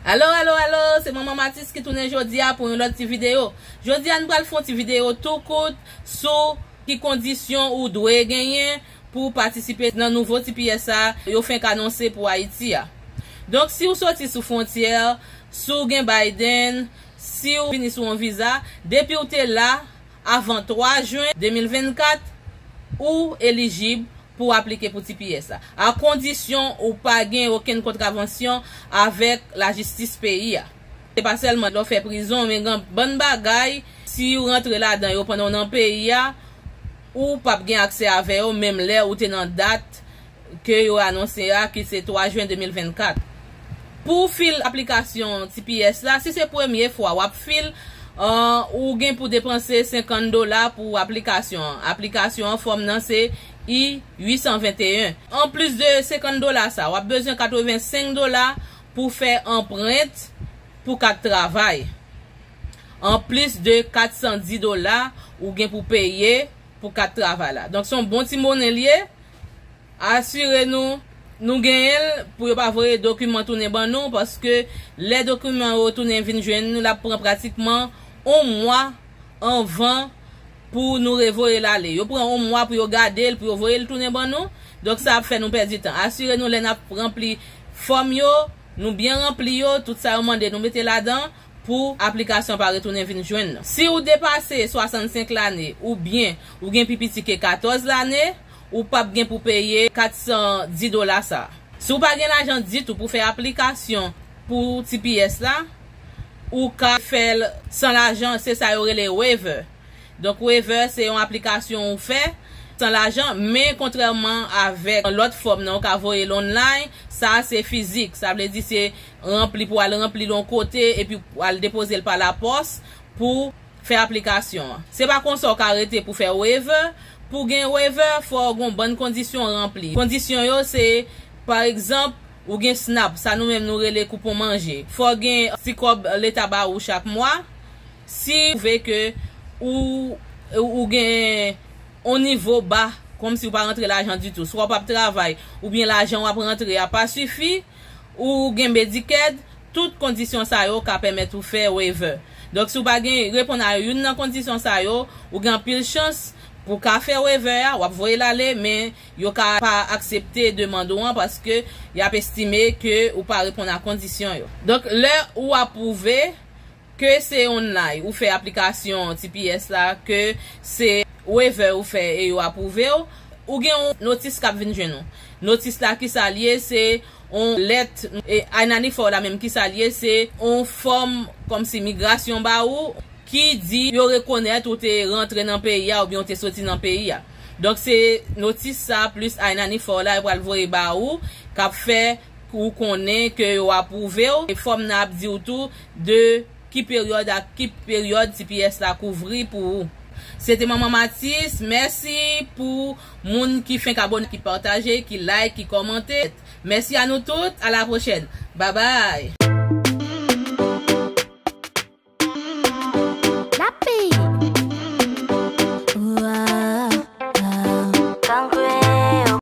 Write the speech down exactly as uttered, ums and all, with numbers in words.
Alo, alo, alo, se Manman Matis ki tounen jodi a pou yon lòt ti videyo. Jodi a, nou pral fè yon ti videyo tou kout sou ki kondisyon ou dwe genyen pou w patisipe nan nouvo T P S a yo fenk anonse pou Ayiti a. Donk, si w soti sou fwontyè, si w gen Biden, si w vini sou yon viza, depi w te la avan twa jen de mil vennkat, ou elijib pou w aplike pou T P S la, a kondisyon ou pa gen okenn kontravansyon avèk lajistis peyi a. Se pa sèlman lè w fè prizon, men gen bann bagay, si w rantre ladan yo pandan w nan peyi a, ou p ap gen aksè avè yo, menm lè ou te nan dat ke yo anonse a, ki se twa jen de mil vennkat. Pou w fil aplikasyon T P S la, si se premye fwa w ap fil, an, ou gen pou depanse senkant dola pou aplikasyon an. Aplikasyon an, fòm nan se I uit san venteyen. Anplis de senkant dola sa, w ap bezwen katrevensenk dola pou fè anprent pou kat travay. Anplis de kat san dis dola ou gen pou peye pou kat travay la. Donk, se yon bon ti monnen l ye. Asire nou, nou genyen l pou yo pa voye dokiman tounen ban nou, paske lè dokiman yo tounen vin jwenn nou, l ap pran pratikman yon mwa anvan pou nou revoye l ale. Yo pran yon mwa pou yo gade l, pou yo voye l tounen ban nou. Donk, sa ap fè nou pèdi tan. Asire nou lè n ap ranpli fòm yo, nou byen ranpli yo, tout sa yo mande nou mete ladan pou aplikasyon pa retounen vin jwenn nou. Si w depase swasannsenk lane oubyen ou gen pi piti ke katòz lane, ou p ap gen pou peye kat san dis dola sa. Si w pa gen lajan ditou pou fè aplikasyon pou T P S la, ou ka fè l san lajan, se sa yo rele waiver. Donk, waiver se yon aplikasyon ou fè san lajan, men kontrèman avèk lòt fòm nan, ou ka voye l online, sa a se fizik. Sa vle di se ranpli, pou al ranpli l yon kote epi pou al depoze l pa lapòs pou fè aplikasyon an. Se pa konsa w ka rete pou fè waiver. Pou gen waiver, fò w gen yon bann kondisyon ranpli. Kondisyon yo se, pa egzanp, ou gen snap, sa nou menm nou rele koupon manje. Fò w gen ti kòb leta ba ou chak mwa. Si w vle ke ou, ou gen yon nivo ba, kòmsi w pa rantre lajan ditou, swa w p ap travay, oubyen lajan w ap rantre a pa sifi, ou gen Medicaid, tout kondisyon sa yo ka pèmèt ou fè waiver. Donk, si w pa gen, reponn a youn nan kondisyon sa yo, ou gen anpil chans pou w ka fè waiver a, w ap voye l ale, men yo ka pa aksepte demann ou an paske y ap estime ke ou pa reponn a kondisyon yo. Donk, lè ou apwouve, ke se online, ou fè aplikasyon T P S la, ke se waiver ou fè e yo apwouve w, ou gen yon notis k ap vin jwenn ou. Notis la, kisa l ye? Se yon lèt, e I ninety-four la menm, kisa l ye? Se yon fòm kòmsi migrasyon ba ou ki di yo rekonèt ou te rantre nan peyi a oubyen ou te soti nan peyi a. Donk, se notis sa plis I ninety-four la, yo pral voye ba ou, k ap fè ou konnen ke yo apwouve w. E fòm nan ap di w tou de ki peryòd ak ki peryòd T P S la kouvri pou ou. Se te Manman Matis. Mèsi pou moun ki fenk abòne, ki pataje, ki like, ki kòmante. Mèsi a nou tout. A la pwochèn. Babay.